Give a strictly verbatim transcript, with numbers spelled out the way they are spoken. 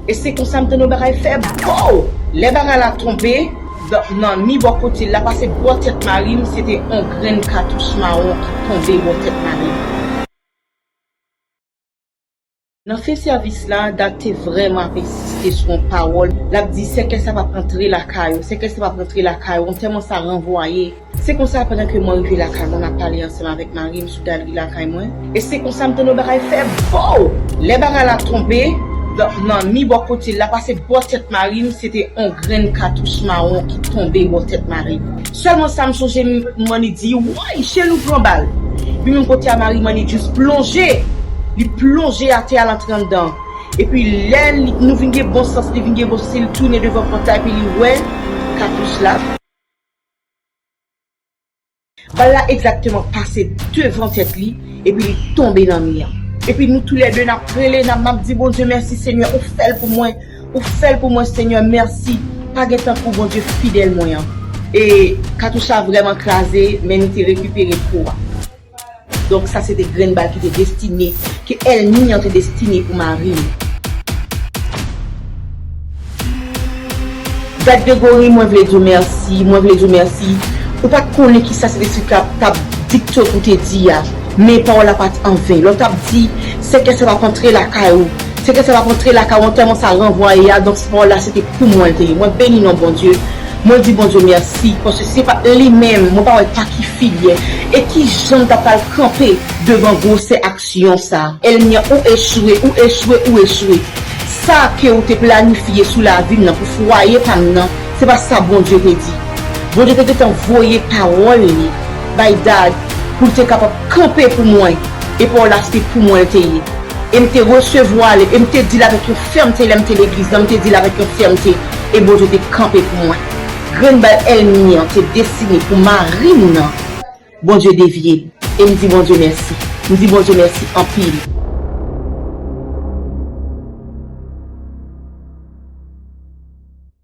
E se konsa m tande yon bagay fè bow! Lè bagay la tonbe, nan mi bò kote l la pase bò tèt mari m, se te yon grenn katouch mawon ki tonbe bò tèt mari m. Nan fen sèvis la, Dad te vrèman ap ensiste sou yon pawòl. L ap di, sèkès la p ap rantre lakay ou, sèkès la p ap rantre lakay ou, antèman sa ranvwaye. Se konsa, pandan ke mwen rive lakay mwen, m ap pale ansanm avèk mari m sou galeri lakay mwen. E se konsa m tande yon bagay fè bow! Lè bagay la tonbe, nan mi bò kote l la pase bò tèt mari m, se te yon grenn katouch mawon ki tonbe bò tèt mari m. Sèlman sa m sonje, m annik di, woy, Chelou pran bal! Epi menm kote a mari m annik jis plonje! Li plonje atè a, l antre anndan. Epi lè nou vin gen bon sans, li vin gen bon sans, li tounen devan pòt la, epi li wè katouch la. Bal la egzakteman pase devan tèt li, epi li tonbe nan mi an. Epi nou toulède n ap rele, n ap, m ap di, Bondye mèsi Senyè, ou fè l pou mwen, ou fè l pou mwen Senyè, mèsi. Pa gen tankou Bondye fidèl mwen an. E katouch la vrèman kraze, men nou te rekipere po a. Donk sa se te grenn bal ki te destine, ke ènmi an te destine pou mari m. Dad Gregory, mwen vle di w mèsi, mwen vle di w mèsi. Ou pa t konnen kisa Sentespri t ap dikte w pou w te di a, men pawòl la pa t anven. Lè w t ap di, sèkès la p ap antre lakay ou, sèkès la p ap antre lakay ou, antèman sa ranvwaye a, donk pawòl la se te pou mwen l te ye. Mwen beni non Bondye, mwen di Bondye mèsi, paske si se pa t li menm, mwen pa wè pa ki filyè e ki jan m ta pral kanpe devan gwosè aksyon sa. Ènmi an, ou echwe, ou echwe, ou echwe. Sa ke ou te planifye sou lavi m nan, pou fwaye pa m nan, se pa sa Bondye te di. Bondye te gentan voye pawòl li bay Dad pou l te kapab kanpe pou mwen, e pawòl la se te pou mwen l te ye. E m te resevwa l, e m te di l avèk yon fèmte, lè m te legliz la, m te di l avèk yon fèmte, e Bondye te kanpe pou mwen. Grenn bal ènmi an te destine pou mari m nan, Bondye devye l. E m di Bondye mèsi. M di Bondye mèsi anpil.